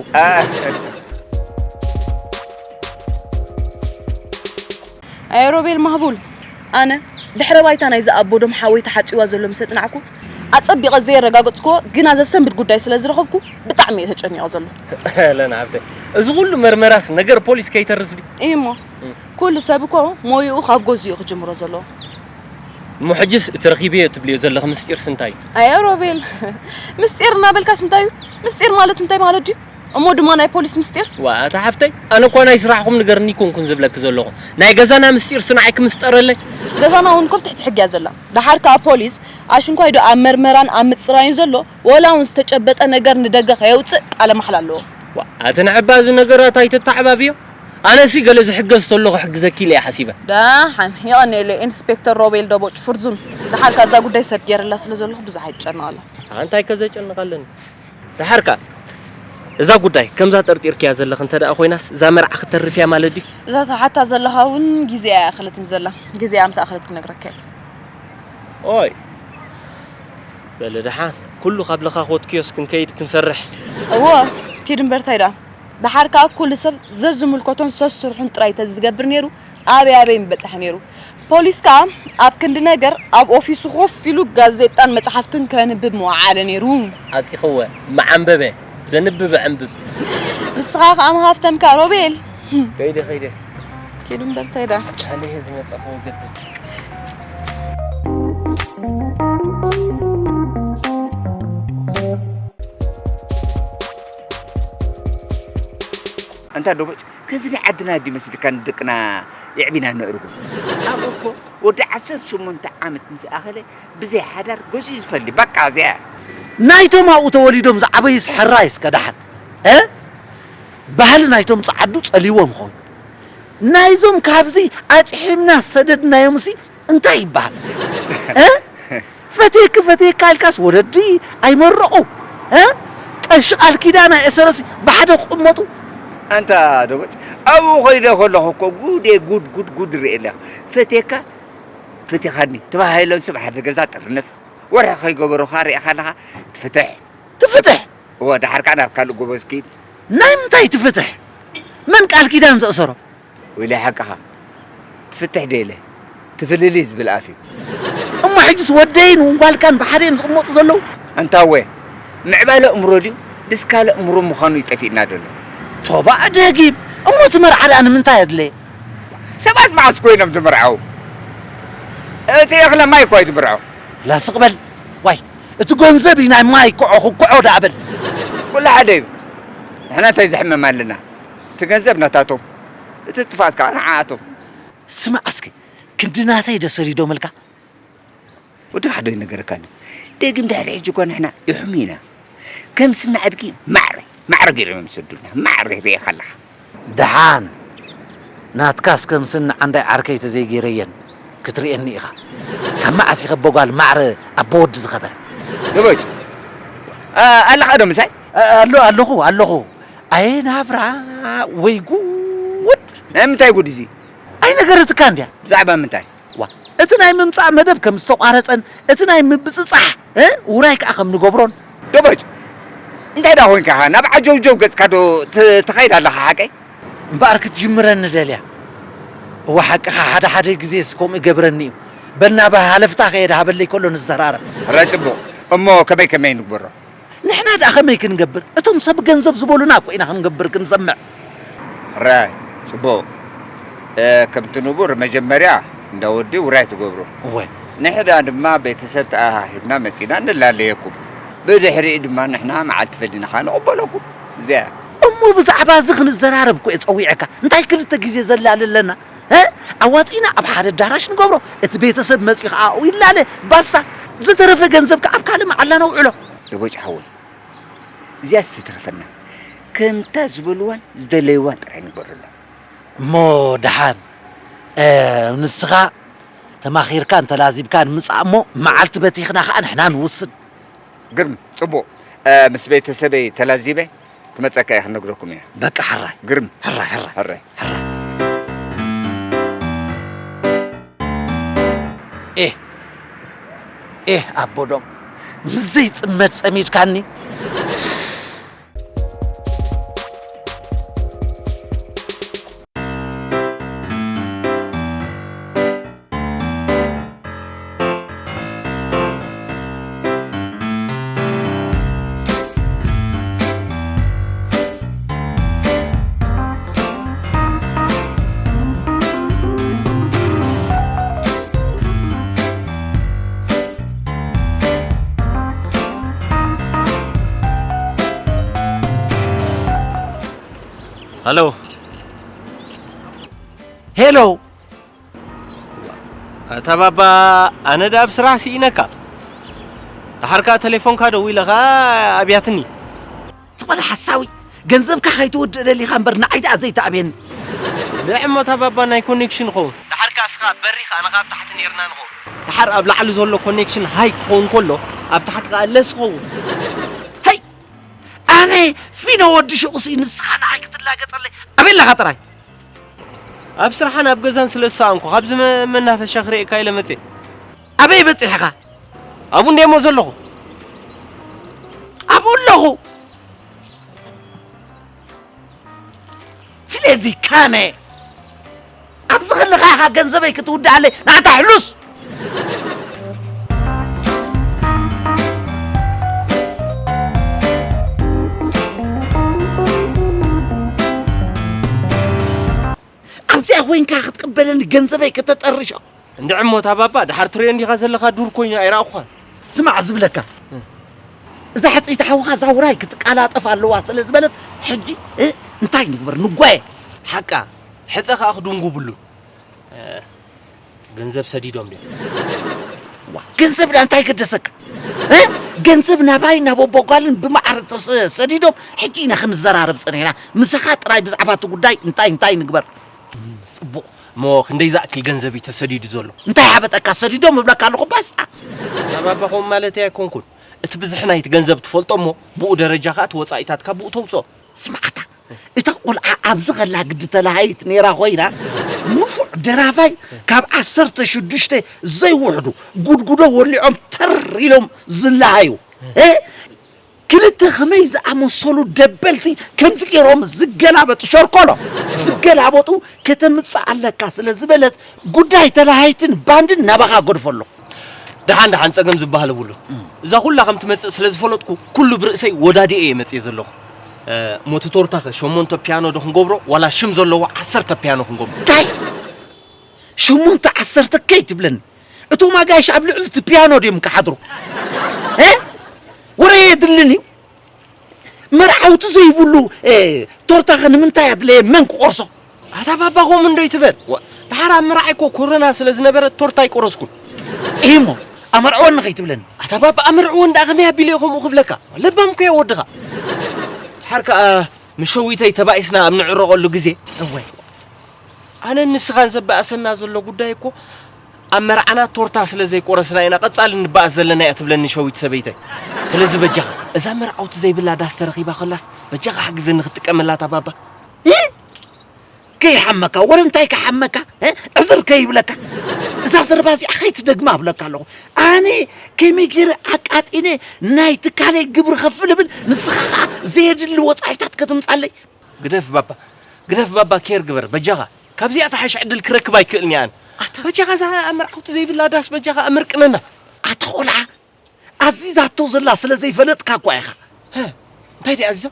ኣየ ሮቤል ማህቡል፣ ኣነ ድሕረ ባይታ ናይዚ ኣቦዶም ሓወይ ተሓፂዋ ዘሎ ምስ ኣፅናዕኩ ኣፀቢቐ ዘየረጋገፅኩዎ ግና ዘሰንብድ ጉዳይ ስለ ዝረኸብኩ ብጣዕሚ እየ ተጨኒቐ ዘሎ። ለና ኣብተ እዚ ኩሉ መርመራስ ነገር ፖሊስ ከይተርፍ ድዩ? እሞ ኩሉ ሰብ እኮ ሞይኡ ካብ ገዝኡ ክጅምሮ ዘለዎ። እሞ ሕጅስ እቲ ረኺበዮ ትብልዮ ዘለኺ ምስጢርስ እንታይ እዩ? ኣየ ሮቤል፣ ምስጢር እናበልካስ እንታይ እዩ? ምስጢር ማለት እንታይ ማለት ድዩ? እሞ ድማ ናይ ፖሊስ ምስጢር? ዋ ኣታ ሓፍተይ፣ ኣነ እኳ ናይ ስራሕኹም ንገርኒ ኣይኮንኩን ዝብለኪ ዘለኹ፣ ናይ ገዛና ምስጢርስ ንዓይ ክምስጠረለይ? ገዛና እውን እኮ ኣብ ትሕቲ ሕጊ እያ ዘላ። ደሓር ከኣ ፖሊስ ኣሽንኳይ ዶ ኣብ መርመራን ኣብ ምጽራይን ዘሎ፣ ወላ እውን ዝተጨበጠ ነገር ንደገ ከየውጽእ ቃለ ማሕላ ኣለዎ። ዋ ኣቲ ንዕባ እዚ ነገራት ኣይተተዓባብዮ። ኣነሲ ገለ ዝሕገዝ ተሎ ክሕግዘኪ ኢለ እየ ሓሲበ። ደሓን የቐንየለይ ኢንስፔክተር ሮቤል ደቦጭ ፍርዙን። ደሓር ከኣ እዛ ጉዳይ ሰብ ገይረላ ስለ ዘለኹ ብዙሕ ኣይትጨነቐላ። ኣንታይ ከ ዘጨንቕ ኣለኒ? ደሓር ከኣ እዛ ጉዳይ ከምዛ ጠርጢርክያ ዘለኺ እንተ ደኣ ኮይናስ እዛ መርዓ ክትተርፍ እያ ማለት ድዩ? እዛ ትሓታ ዘለኻ እውን ግዜኣ ኣይኣኸለትን ዘላ። ግዜኣ ምስ ኣኸለት ክነግረካ እየ። ኦይ በሊ ደሓን ኩሉ ካብ ለኻኽወትክዮስ ክንከይድ ክንሰርሕ። እወ ኪድ እምበር ታይ ደኣ። ደሓር ከኣ ኩሉ ሰብ ዘዝምልከቶን ሰስርሑን ጥራይ ተዝገብር ነይሩ ኣበይ ኣበይ ምበጽሐ ነይሩ። ፖሊስ ከኣ ኣብ ክንዲ ነገር ኣብ ኦፊሱ ኮፍ ኢሉ ጋዜጣን መጽሓፍትን ከንብብ ምወዓለ ነይሩ። ኣጥቂኽወ ምዓንበበ ዘንብብ ዕንብብ። ንስኻ ከኣ ምሃፍተምካ ሮቤል። ከይደ ከይደ። ኪዱ እምበር ተይዳ። ኣነ እየ ዝመጣኹ ወገድት። ኣንታ ዶቦጭ ከምዚ ናይ ዓድና ድዩ መሲልካ ንደቅና የዕቢና ነእርጎ። ኣብኡ እኮ ወዲ ዓሰርተ ሸሞንተ ዓመት ምስ ኣኸለ ብዘይ ሓዳር ገዝኡ ዝፈሊ በቃ እዚኣ። ናይቶም ኣብኡ ተወሊዶም ዝዓበዩስ ሕራይ እስከ ደሓን እ ባህሊ ናይቶም ጸዓዱ ጸልይዎም ይኸውን። ናይዞም ካብዚ ኣጭሒምና ዝሰደድናዮምሲ እንታይ ይበሃል? እ? ፈትየኪ ፈትየካ ኢልካስ ወለዲ ኣይመርቑ። እ? ቀሺ ቃል ኪዳን ኣየእሰረሲ ብሓደ ክቕመጡ። ኣንታ ደቦጭ ኣብኡ ኸይደ ከለኹ እኮ ጉድ እየ ጉድ ጉድ ጉድ እርኢ ኣለኹ። ፈትየካ ፈቲኻኒ ተባሂሎም ሰብ ሓደ ገዛ ጥርንፍ ወርሒ ከይገበሩኻ ሪእኻ ኣለኻ ትፍትሕ። ትፍትሕ? እወ ደሓር ከዓ ናብ ካልእ ጎበዝ ኪድ። ናይ ምንታይ ትፍትሕ? መን ቃል ኪዳን ዘእሰሮ? ወይለይ ሓቅኻ ትፍትሕ ደይለ ትፍልልይ ዝብል ኣፍ እዩ። እሞ ሕጅስ ወደይን ጓልካን ብሓደ እዮም ዝቕመጡ ዘለዉ? ኣንታ እወ ምዕባለ እምሮ ድዩ ድስካለ እምሮ ምዃኑ እዩ ጠፊእና ዘሎ። ቶባእ ደጊም እሞ እቲ መርዓ ደኣ ንምንታይ ኣድለየ? ሰባት መዓስ ኮይኖም ዝምርዓዉ? እቲ እኽለ ማይ እኳ እዩ ዝምርዖ። ላስቕ በል ዋይ እቲ ገንዘብ እዩ ናይ ማይ ክዖ ክኩዖ ደኣ በል። ኩሉ ሓደ እዩ። ንሕና እንታይ ዘሕምም ኣለና? እቲ ገንዘብ ናታቶም፣ እቲ ጥፍኣት ከዓ ንዓኣቶም። ስማዕ እስኪ ክንዲ ናተይ ዶ ሰዲዶምልካ? ወዲ ሓደ ይነገረካ ኣሎ። ደጊም ድሕሪ ሕጂ እኳ ንሕና ይሕሙ ኢና። ከም ስና ኣድጊ ማዕረ ማዕረ ገይሮም እዮም ዝሰዱና። ማዕረ ሪኢኻ ኣለኻ። ደሓን ናትካስ ከም ስኒ ዓንዳይ ዓርከይ ተዘይገይረየን ክትርእየኒ ኢኻ። ካብ መዓስ ኢኸ ኣቦ ጓል ማዕረ ኣቦ ወዲ ዝኸበረ? ደበጭ ኣለኻ ዶ ምሳይ? ኣሎ ኣለኹ ኣለኹ። ኣየ ናብራ ወይ ጉድ! ናይ ምንታይ ጉድ እዚ? ኣይነገረትካን ድያ? ብዛዕባ ምንታይ? ዋ እቲ ናይ ምምጻእ መደብ ከም ዝተቋረጸን እቲ ናይ ምብጽጻሕ እ ውራይ ከኣ ከም ንገብሮን። ደበጭ እንታይ ደኣ ኮይንካ ኢኻ ናብ ዓጀውጀው ገጽካ ዶ ት- ትኸይድ ኣለኻ ሓቀይ? እምበኣር ክትጅምረኒ ደልያ። እወ ሓቅኻ ሓደ ሓደ ግዜስ ከምኡ ይገብረኒ እዩ። በል ናብ ሃለፍታ ከየድ ሃበለይ ከሎ ንዘራረብ። ሕራይ ጽቡቕ እሞ ከመይ ከመይ ንግበሮ? ንሕና ደኣ ኸመይ ክንገብር? እቶም ሰብ ገንዘብ ዝበሉና እኮ ኢና ክንገብር ክንሰምዕ። ሕራይ፣ ጽቡቕ። እ፣ ከምቲ ንቡር መጀመርያ እንዳ ወዲ ውራይ ትገብሩ። እወ። ንሕና ድማ ቤተሰብ ተኣሃሂብና መጺና ንላለየኩም። ብድሕሪኡ ድማ ንሕና መዓልቲ ፈሊና ኸኣ ንቕበለኩም። እዚኣ እያ። እሞ ብዛዕባ እዚ ክንዘራረብ እኮ እየ ጸዊዐካ። እንታይ ክልተ ግዜ ዘላሊ ኣለና? እ? ኣዋጺእና ኣብ ሓደ ኣዳራሽ ንገብሮ፣ እቲ ቤተሰብ መጺኡ ኸኣ ኣብኡ ይላለ፣ ባስታ። ዝተረፈ ገንዘብ ከኣ ኣብ ካልእ መዓላ ነውዕሎ። ደቦጭ ሓወይ፣ እዚኣስ ትትረፈና። ከምታ ዝበልዋን ዝደለይዋን ጥራይ ንግበረሎም። እሞ ደሓን፣ እ፣ ንስኻ ተማኺርካን ተላዚብካን ምጻእ እሞ መዓልቲ በቲኽና ኸኣ ንሕና ንውስን። ግርም፣ ጽቡቕ። እ፣ ምስ ቤተሰበይ ተላዚበ ክመጸካ እየ ክነግረኩም እየ። በቃ ሕራይ። ግርም። ሕራይ ሕራይ። ሕራይ። ሕራይ። ኤህ ኤህ ኣቦዶም ምስ ዘይጽመድ ጸሚድካኒ። ሃሎ። ሄሎ። ኣታ ባባ፣ ኣነ ደኣ ኣብ ስራሕ ስኢነካ። ደሓር ከኣ ተሌፎንካ ደዊለ ከኣ ኣብያትኒ። ትኾነ ሓሳዊ፣ ገንዘብካ ከይትውድእ ደሊኻ እምበር ንዓይ ደኣ ዘይትኣብየኒ። ልዕሞ እታ ባባ ናይ ኮኔክሽን ኸውን። ደሓር ከኣ እስኻ በሪኻ ኣነ ካብ ታሕቲ ነይርና ንኸውን። ደሓር ኣብ ላዕሊ ዘሎ ኮኔክሽን ሃይ ክኸውን ከሎ ኣብ ታሕቲ ከኣ ለስ ኸውን። ሃይ! ኣነ ፊኖ ወዲ ሹቕሲ ንስኻ ንዓይ ክትላገጸለይ ኣበይ ኣለኻ ጥራይ? ኣብ ስራሕን ኣብ ገዛን ስለ ዝሰኣንኩ ካብዚ መ-፣ መናፈሻ ክርእየካ ኢለ መጽየ። ኣበይ በጺሕኻ? ኣብኡ እንድየ እሞ ዘለኹ። ኣብኡ ኣለኹ። ፍሌዲ ካነ። ኣብዚ ከለኻ ኢኻ ገንዘበይ ክትውድኣለይ፣ ንኣታ ሕሉስ! ኣብዚኣ ኮይንካ ክትቅበለኒ ገንዘበይ ከተጠርሾ። እንድዒ እሞ እታ ባባ፣ ደሓር ትርእዮ እንዲኻ ዘለኻ ዱር ኮይኑ ኣይረኣኹኻን። ስማዕ ዝብለካ። እ። እዛ ሕጽይቲ ሓውኻ እዛ ውራይ ክትቀላጠፍ ኣለዋ ስለ ዝበለት፣ ሕጂ፣ እ፣ እንታይ ንግበር? ንጓየ። ሓቃ፣ ሕጸ ከኣ ክድንጉብሉ። እ፣ ገንዘብ ሰዲዶም ድዮም? ዋ፣ ገንዘብ ዳ እንታይ ገደሰካ? እ? ገንዘብ ናባይ ናብ ኣቦ ጓልን ብማዕረ ተሰ-፣ ሰዲዶም፣ ሕጂ ኢና ክንዘራረብ ጸኒሕና። ምሳኻ ጥራይ ብዛዕባ እቲ ጉዳይ እንታይ እንታይ ንግበር? ጽቡቕ። እሞ ክንደይ ዝኣክል ገንዘብ እዩ ተሰዲዱ ዘሎ? እንታይ ሓበጠካ? ሰዲዶም እብለካ ኣለኹ፣ ባስታ። ኣታ ባባ፣ ከምኡ ማለተይ ኣይኮንኩን። እቲ ብዝሒ ናይቲ ገንዘብ ትፈልጦ እሞ፣ ብኡ ደረጃ ከኣ እቲ ወጻኢታትካ ብኡ ተውጽኦ። ስምዓታ፣ እታ ቆልዓ ኣብዚ ኸላ ግዲ ተላሃይት ነይራ ኾይና፣ ንፉዕ ደራፋይ ካብ ዓሰርተ ሽዱሽተ ዘይውሕዱ ጉድጉዶ ወሊዖም ተር ኢሎም ዝለሃዩ። እ? ክልተ ኸመይ ዝኣመሰሉ ደበልቲ ከምዚ ገይሮም ዝገላበጡ ሸርኮሎ፣ ዝገላበጡ ከተምጽእ ኣለካ ስለ ዝበለት፣ ጉዳይ ተላሃይትን ባንድን ናባኻ ገድፎ ኣለኹ። ደሓን ደሓን፣ ጸገም ዝበሃል የብሉን። እዛ ኩላ ከም ትመጽእ ስለ ዝፈለጥኩ፣ ኩሉ ብርእሰይ ወዳዲኤ እየ መጽየ ዘለኹ። እ፣ ሞቲ ቶርታኸ ሸሞንተ ፒያኖ ዶ ክንገብሮ፣ ዋላ ሽም ዘለዎ ዓሰርተ ፒያኖ ክንገብሮ? እንታይ? ሸሞንተ ዓሰርተ ከይትብለኒ። እቶም ኣጋይሽ ኣብ ልዕሊ እቲ ፒያኖ ድዮም ክሓድሩ? እ? ወረ የድልን እዩ። መርዓውቲ ዘይብሉ፣ እ፣ ቶርታኸ ንምንታይ ኣድለየ? መን ክቆርሶ? ኣታ ባባ፣ ከምኡ እንዶ ይትበል። ዋ፣ ደሓር ኣብ መርዓይ እኮ ኮሮና ስለ ዝነበረ ቶርታ ኣይቆረስኩን። እሞ ኣመርዕወኒ ከይትብለኒ። ኣታ ባባ፣ ኣመርዕወኒ ደኣ ከመይ ኣቢለ እየ ከምኡ ክብለካ? ለባም እኮ እየ ወድኻ። ደሓር ከኣ ምስ ሸዊተይ ተባኢስና ኣብ ንዕረቐሉ ግዜ። እወ። ኣነን ንስኻን ዘበኣሰና ዘሎ ጉዳይ እኮ ኣብ መርዓና ቶርታ ስለ ዘይቆረስና ኢና ቀጻሊ ንበኣስ ዘለና እያ ትብለኒ ሸዊት ሰበይተይ። ስለዚ በጃኻ፣ እዛ መርዓውቲ ዘይብላ ዳስ ተረኺባ ከላስ፣ በጃኻ ሓግዘኒ ክትጥቀመላ እታ ባባ። እ? ከይሓመካ፣ ወረ እንታይ ክሓመካ? እ? ዕዝር ከይብለካ። እዛ ዘረባ እዚኣ ከይትደግማ እብለካ ኣለኹ። ኣነ ከመይ ገይረ ኣቃጢነ ናይ ትካለይ ግብሪ ከፍል እብል፣ ንስኻ ኸኣ ዘየድሊ ወጻኢታት ከተምጻለይ። ግደፍ ባባ፣ ግደፍ ባባ፣ ኬር ግበር በጃኻ። ካብዚኣ ትሓይሽ ዕድል ክረክብ ኣይክእልን እየ ኣነ። ኣታ በጃኻ እዛ መርዓውቲ ዘይብላ ዳስ በጃኻ ኣመርቅነና። ኣታ ቆልዓ፣ ኣዚዛቶ ዘላ ስለ ዘይፈለጥካ እኳ ኢኻ። ሀ፣ እንታይ ድያ ኣዚዛ?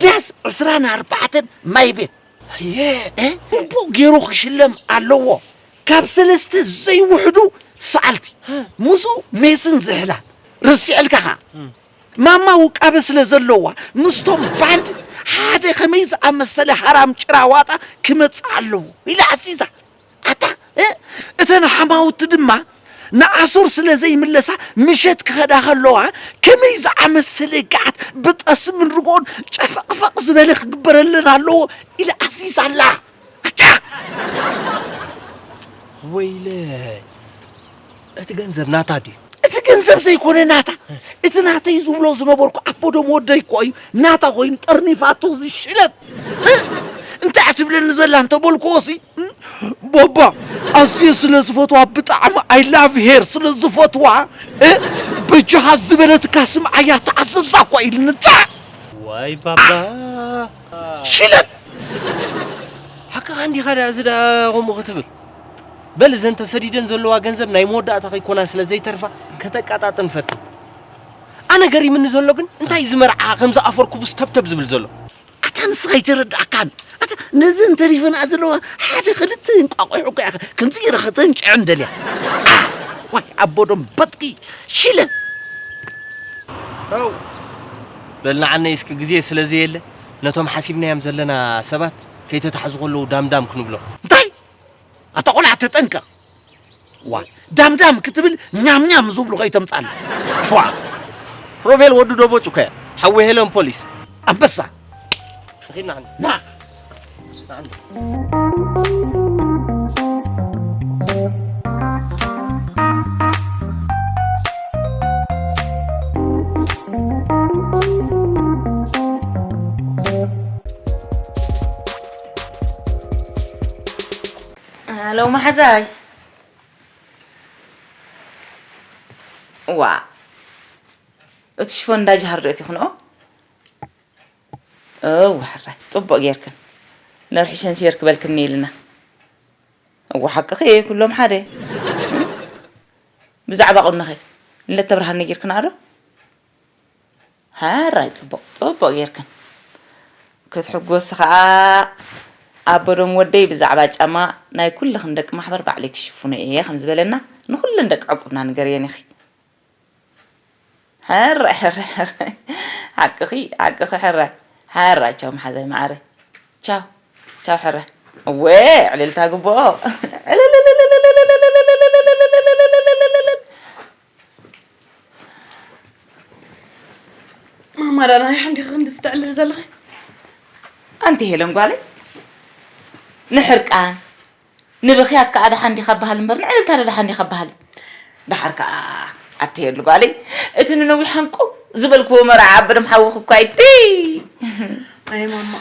ዳስ ዕስራን ኣርባዕተን ማይ ቤት። ኣየ። እ? ግቡእ ገይሩ ክሽለም ኣለዎ። ካብ ሰለስተ ዘይውሕዱ ሰኣልቲ። ሀ። ምስኡ ሜስን ዝሕላ። ረሲዕልካ ኸኣ። እም። ማማ ውቃበ ስለ ዘለዋ፣ ምስቶም ባንድ ሓደ ከመይ ዝኣመሰለ ሃራም ጭራ ዋጣ ክመጽእ ኣለዎ ኢላ ኣዚዛ። ኣታ፣ እ? እተን ሓማውቲ ድማ ንኣሱር ስለ ዘይምለሳ፣ ምሸት ክኸዳ ከለዋ፣ ከመይ ዝኣመሰለ ገዓት ብጠስምን ርግኦን ጨፈቕፈቕ ዝበለ ክግበረለን ኣለዎ ኢላ ኣዚዛ ኣላ። ኣታ! ወይለይ፣ እቲ ገንዘብ ናታ ድዩ? እቲ ገንዘብ ዘይኮነ ናታ፣ እቲ ናተይ ዝብሎ ዝነበርኩ ኣቦ ደም ወደይ እኮ እዩ ናታ ኮይኑ ጠርኒፋቶ ዝሽለት። እ? እንታይ እያ ትብለኒ ዘላ እንተበልኩዎሲ፣ እ? ቦባ ኣዝየ ስለ ዝፈትዋ፣ ብጣዕሚ I love her ስለ ዝፈትዋ፣ እ፣ በጃኻ ዝበለትካ ስምዓያ፣ ተኣዘዛ እኳ ኢልኒ። ታ ዋይ ባባ። ሽለት። ሓቅኻ እንዲኻ ደኣ፣ እዚ ደኣ ከምኡ ክትብል? በል፣ እዘን ተሰዲደን ዘለዋ ገንዘብ ናይ መወዳእታ ከይኮና ስለ ዘይተርፋ ከተቃጣጥን ፈትን። ኣነ ገሪምኒ ዘሎ ግን፣ እንታይ እዩ እዚ መርዓ ከም ዝኣፈርኩቡስ ተብተብ ዝብል ዘሎ? ኣታ ንስኻ ኣይተረዳእካን። ኣታ ነዘን ተሪፈንኣ ዘለዋ ሓደ ክልተ እንቋቑሖ እኮ እያ ከምዚ ኢረ ከተንጭዐን ደልያ። ኣ፣ ዋይ ኣቦዶም በጥቂ ሽለ። ው። በል ንዓነይ እስኪ ግዜ ስለ ዘየለ ነቶም ሓሲብናዮም ዘለና ሰባት ከይተታሕዙ ከለዉ ዳምዳም ክንብሎም። እንታይ? ኣታ ቆልዓ ተጠንቀቕ። ዋ፣ ዳምዳም ክትብል ኛም ኛም ዝብሉ ከይተምጻልና። ዋ። ሮቤል ወዱ ደቦጭ እኮ እያ። ሓዊ ሄለን ፖሊስ። ኣንበሳ። ኺድና ንዓ። ና። ንዓ። ሄሎ መሓዛይ። ዋ፣ እቲ ሽፎን እንዳ ጅሃር ዶ እቲ ይኹንኦ? እው፣ ሕራይ፣ ጽቡቕ ጌርክን። ነርሒ ሸንሲር ክበልክኒ ኢልና። እዋ፣ ሓቅኺ፣ ኩሎም ሓደ። ብዛዕባ ቁንኺ፣ ንለተብርሃን ነጊርክና ዶ? ሕራይ፣ ጽቡቕ፣ ጽቡቕ ጌርክን። ክትሕጎሲ ኸኣ፣ ኣቦዶም ወደይ ብዛዕባ ጫማ ናይ ኩልኽን ደቂ ማሕበር ባዕለይ ክሽፍኖ እየ ከም ዝበለና፣ ንኹለን ደቂ ዕቁብና ንገርየን ኢኺ። ሕራይ፣ ሕራይ፣ ሕራይ። ሓቅኺ፣ ሓቅኺ፣ ሕራይ። ሕራይ፣ ቻው መሓዛይ መዓረይ። ቻው፣ ቻው፣ ሕራይ። እወ፣ ዕልልታ ግብኦ። ማማ፣ ዳና፣ ይሓን ዲኺ ክንዲ ዝተዕልል ዘለኺ? ኣንቲ ሄለን ጓለይ፣ ንሕርቃን፣ ንብኽያት ከኣ ደሓን ዲኻ በሃል እምበር፣ ንዕልልታ ዶ ደሓን ዲኻ በሃል? ደሓር ከኣ ኣትየሉ ጓለይ፣ እቲ ንነዊሕ ሓንቁ ዝበልክዎ መርዓ ኣበደም ሓውኺ እኳ ኣይትይ። ኣይ ማማ፣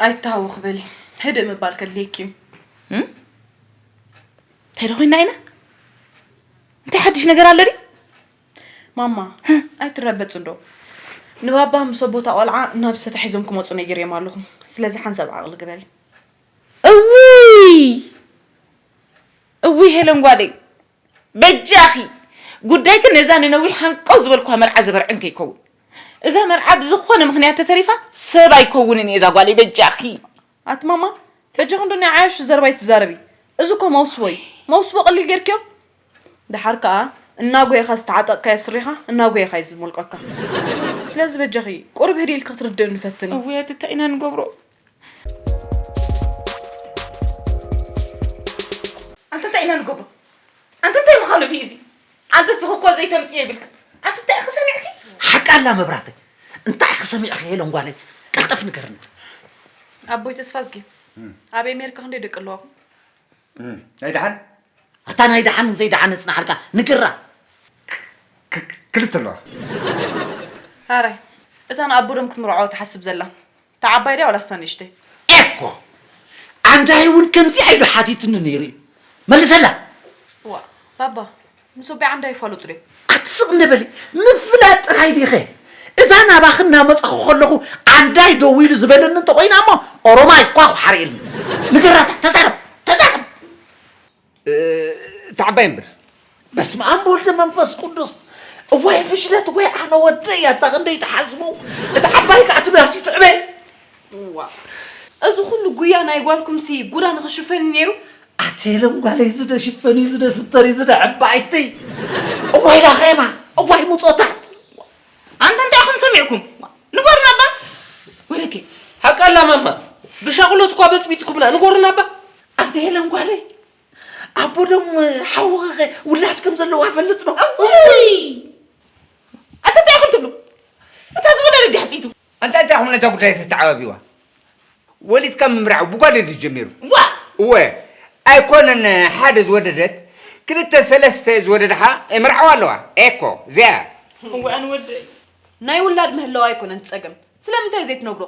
ኣይተሃወኺ በሊ፣ ህድእ ምባል ከድልየኪ እዩ። እም? እንታይ ዶ ኮይና ኢና? እንታይ ሓድሽ ነገር ኣሎ ድዩ? ማማ፣ ኣይትረበጽ እንዶ። ንባባ ምስ ኣቦታ ቆልዓ ናብ ዝተታሒዞም ክመጹ ነጊረዮም ኣለኹ። ስለዚ ሓንሳብ ዓቕሊ ግበሪ። እውይ! እውይ ሄለን ጓለይ፣ በጃኺ ጉዳይኪ ነዛ ንነዊሕ ሃንቀው ዝበልኳ መርዓ ዘበርዕን ከይከውን። እዛ መርዓ ብዝኾነ ምኽንያት ተተሪፋ ሰብ ኣይከውንን እየ እዛ ጓለይ፣ በጃኺ። ኣቲ ማማ፣ በጃኺ እንዶ ናይ ዓያሹ ዘረባ ኣይትዛረቢ። እዚ እኮ መውስቦ እዩ። መውስቦ ቀሊል ጌርክዮ? ደሓር ከኣ እናጎየኻ ዝተዓጠቕካዮ ስሪኻ እናጎየኻ እዩ ዝሞልቀካ። ስለዚ በጃኺ ቁሩብ ህድእ ኢልኪ ክትርድእኒ ፈትኒ። እውይ ኣቲ እንታይ ኢና ንገብሮ? ኣንተ እንታይ ኢና ንገብሮ? ኣንተ እንታይ ምዃኑ እዩ እዚ? ኣንተ እስኺ እኮ ዘይተምጽዮ ይብልካ። ኣንተ እንታይ ኢኺ ሰሚዕኪ? ሓቂ ኣላ መብራህተይ። እንታይ ኢኺ ሰሚዕኺ ሄለን ጓለይ? ቀልጠፍ ንገርኒ። ኣቦይ ተስፋዝጊ፣ እም። ኣብ ኣሜሪካ ክንደይ ደቂ ኣለዋኹም? እም። ናይ ደሓን? ኣታ ናይ ደሓንን ዘይደሓንን ጽናሓልካ ንግራ። ክ-፣ ክ-፣ ክልተ ኣለዋ። ሃራይ፣ እታ ንኣቦዶም ክትምርዖ ትሓስብ ዘላ። እታ ዓባይ ድያ ዋላስ እታ ንእሽተይ? ኤኮ! ዓንዳይ እውን ከምዚኣ ኢሉ ሓቲትኒ ነይሩ እዩ። መልሰላ! ዋ፣ ባባ፣ ምስ ኣቦይ ዓንዳይ ይፋለጡ ድዮም? ኣትስቕ እንደ በሊ፣ ምፍላጥ ጥራይ ዲኸ? እዛ ናባኺ እናመጻኹ ከለኹ ዓንዳይ ደዊሉ ዝበለኒ እንተኾይና እሞ፣ ኦሮማይ ኳኹ ሓሪእልኒ። ንገራታ፣ ተዛረብ፣ ተዛረብ! እ፣ እታ ዓባይ እምበር። በስመ ኣብ ወልደ መንፈስ ቅዱስ። እዋይ ፍሽለት፣ ወይ ኣነ ወደይ፣ ኣታ ክንደይ ትሓስቡ። እታ ዓባይ ከኣ ትብላሽ ትዕበ። እዋ። እዚ ኩሉ ጉያ ናይ ጓልኩምሲ ጉዳ ንኽሽፈን እዩ ነይሩ። ኣቴለም ጓለይ፣ ዝደ ሽፈኒ፣ ዝደ ስተሪ፣ ዝደ ዕባይቲ። እዋይ ላኼማ፣ እዋይ ምጾታት። ኣንተ እንታይ ኢኹም ሰሚዕኩም? ንገሩና እባ። ወይለኪ። ሓቃላ ማማ፣ ብሻቕሎት እኳ በጥቢጥኩምና፣ ንገሩና እባ። ኣቴለም ጓለይ፣ ኣቦዶም ሓውኺ ኸ ውላድ ከም ዘለዋ ፈልጥ ዶ? እውይ! ኣታ እንታይ ኢኹም ትብሉ? እታ ዝወለደት ድያ ሕጽይቱ? ኣንታ እንታይ ኢኹም ነዛ ጉዳይ ተተዓባቢዋ? ወሊድካ ምምራዕ ብጓል ድዩ ጀሚሩ? ዋ! እወ፣ ኣይኮነን ሓደ ዝወደደት፣ ክልተ ሰለስተ ዝወደድኻ ይምርዓዋ ኣለዋ። ኤኮ፣ እዚኣ። እወ፣ ኣነ ወደይ። ናይ ውላድ ምህላው ኣይኮነን እቲ ጸገም። ስለምንታይ ዘይትነግሮ?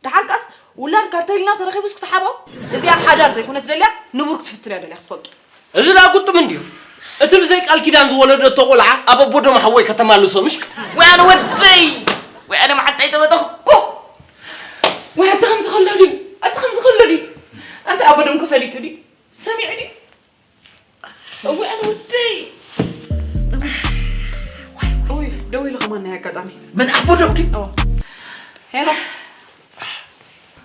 ደሓር ከኣስ ውላድ ካርተሊና ተረኺቡስ ክትሓብኦ? እዚኣ ሓዳር ዘይኮነት ደልያ ንቡር ክትፍትን እያ ደልያ ክትፈልጡ። እዚ ደኣ ግጥም እንድዩ። እቲ ብዘይ ቃል ኪዳን ዝወለደቶ ቆልዓ ኣብ ኣቦ ደም ሓወይ ከተማልሶ ምሽ? ወይ ኣነ ወደይ፣ ወይ ኣነ መዓንጣይ ተበተኽኩ። ወይ ኣቲ ከምዚ ከሎ ድዩ? ኣቲ ከምዚ ከሎ ድዩ? ኣንቲ ኣቦ ደም ከፈሊጡ ድዩ? ሰሚዑ ድዩ? እወ ኣነ ወደይ። ውይ፣ ደው ኢሉ ከማን ናይ ኣጋጣሚ። ምን ኣቦ ደም ድዩ? ኦ። ሄሎ።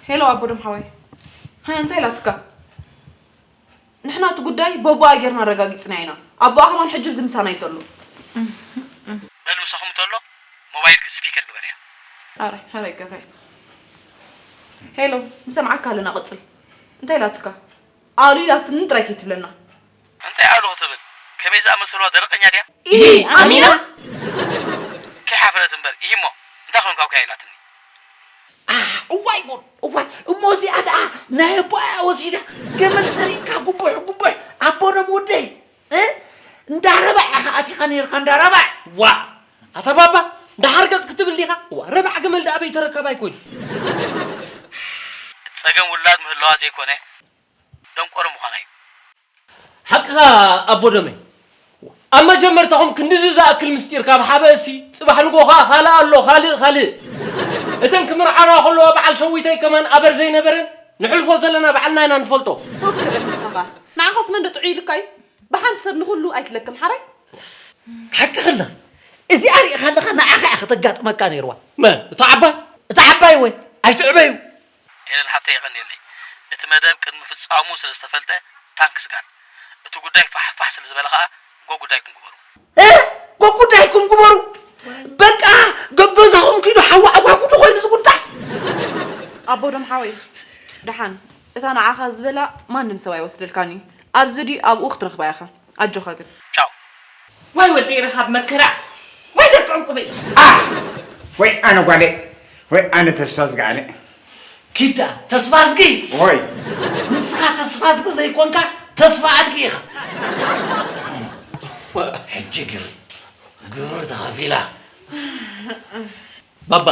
ሄሎ ኣቦ ደም ሓወይ። ሃይ እንታይ ላትካ? ንሕና እቲ ጉዳይ በቦኣ ጌርና ኣረጋጊጽና ኢና። ኣቦኣ ከማን ሕጂ ኣብዚ ምሳና እዩ ዘሎ። በል ምሳኹም እንተሎ ሞባይልኪ ስፒከር ግበርያ። ኣረ፣ ኣረ ይገብረ። ሄሎ፣ ንሰምዓካ ኣለና፣ ቀጽል። እንታይ ኢላትካ? ኣሉ ኢላትኒ ጥራይ ከይትብለና። እንታይ ኣሉ ክትብል? ከመይ ዝኣመሰልዋ ደረቐኛ ድያ? ኢሂ፣ ኣሚና? ከይሓፈረት እምበር፣ ኢሂ እሞ፣ እንታይ ኮንካ ኣብካ ኢላትኒ። ኣሕ፣ እዋይ ጉድ፣ እዋይ፣ እሞ እዚኣ ደኣ ናይ ኣቦኣ እያ ወሲዳ። ገመል ሰሪቕካ ጉንቡሕ፣ ጉንቡሕ፣ ኣቦ ደም ወደይ፣ እ? እንዳረባዕ ኢኻ ኣቲኻ ነይርካ፣ እንዳረባዕ። ዋ፣ ኣታ ባባ፣ ደሓር ገጽ ክትብል ዲኻ? ዋ፣ ረባዕ ገመል ደኣ ኣበይ ተረከባ ኣይኮን? ጸገም ውላድ ምህላዋ ዘይኮነ፣ ደንቆሮ ምዃና እዩ። ሓቅኻ ኣቦ ደመይ። ኣብ መጀመርታኹም ክንድዚ ዝኣክል ምስጢር ካብ ሓበእሲ፣ ጽባሕ ንጎ ኸኣ ካልእ ኣሎ፣ ካልእ፣ ካልእ። እተን ክምርዓዋ ከለዋ በዓል ሸዊተይ ከማን ኣበር ዘይነበረን፣ ንሕልፎ ዘለና ባዕልና ኢና ንፈልጦ። ሶስ ክብል ንስኻ ኸኣ። ንዓኻስ መን ዶ ጥዑይ ኢልካ እዩ? ብሓንቲ ሰብ ንኹሉ ኣይትለክም ሓራይ። ሓቂ ከለኺ፣ እዚኣ ሪኢኻ ኣለኻ፣ ንዓኻ እያ ከተጋጥመካ ነይርዋ። መን? እታ ዓባይ? እታ ዓባይ ወይ? ኣይትዕበዩ። ኤለን ሓፍተይ የቐንየለይ። እቲ መደብ ቅድሚ ፍጻሙ ስለ ዝተፈልጠ ታንክስ ጋድ። እቲ ጉዳይ ፋሕ ፋሕ ስለ ዝበለ ኸኣ ጎ ጉዳይኩም ግበሩ። እ? ጎ ጉዳይኩም ግበሩ። በቃ ገገዛኹም ኪዱ ሓዋ ዓጓጉዱ ኮይኑ እዚ ጉዳይ። ኣቦ ደም ሓወይ፣ ደሓን እታ ንዓኻ ዝበላ ማንም ሰብ ኣይወስደልካን እዩ። ኣብዚ ድዩ ኣብኡ ክትረኽባ ኢኻ። ኣጆኻ ግን። ቻው። ዋይ ወደይ ረኻብ መከራ፣ ዋይ ደቂ ዕንቁበይ። ኣህ! ወይ ኣነ ጓለይ፣ ወይ ኣነ ተስፋ ዝገኣነ። ኪዳ፣ ተስፋ ዝጊ? ወይ። ንስኻ ተስፋ ዝጊ ዘይኮንካ ተስፋ ኣድጊ ኢኻ። ሕጂ ግን ግብሪ ተኸፊላ። ባባ፣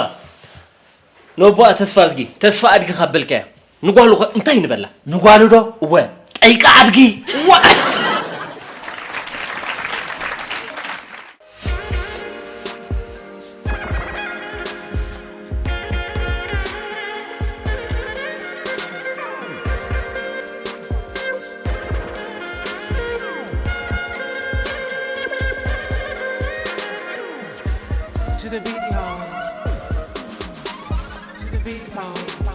ነቦኣ ተስፋ ኣድጊ፣ ተስፋ ኣድጊ ካብ በልካያ፣ ንጓሉ ኸ እንታይ ንበላ? ንጓሉ ዶ? እወ። ጠይቃ ኣድጊ። ዋ! To the beat, y'all. To the beat, y'all.